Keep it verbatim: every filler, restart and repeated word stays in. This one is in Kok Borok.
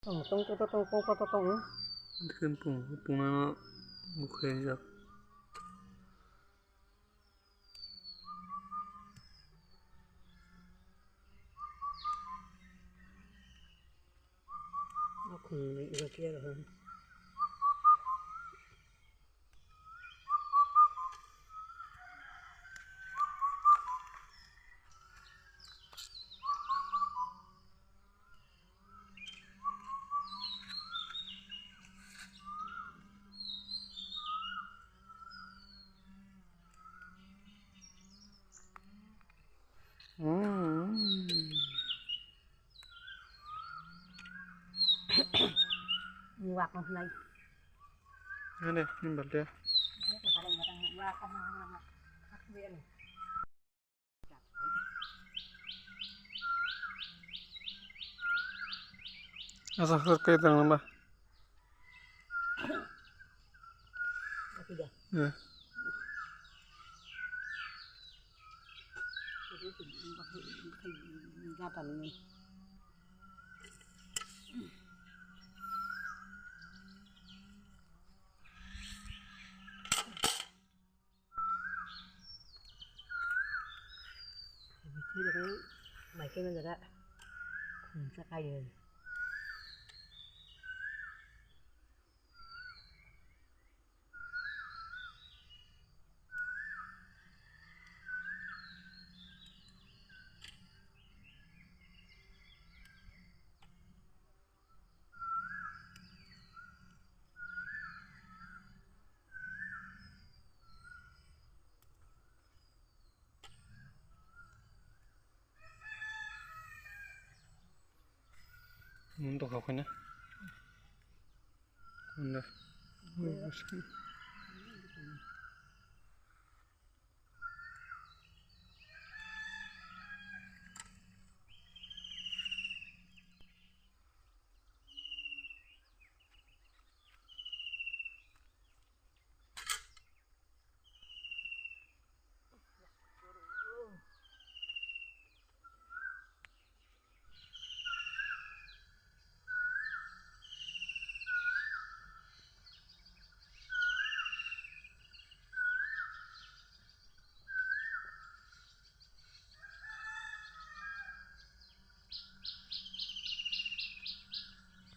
Tong tong tong tong tong tong tong tong. Khe pung pung na bukhe jak. Akhung ni iba khe. Wak nai. Ane, ni balde. Wak nai. Asa, asa, kaya tang namba. Aku dah. Ya. Gatal ni. Mai khe jaga khungsa kaiwi. Mun tokha khaina. Unda.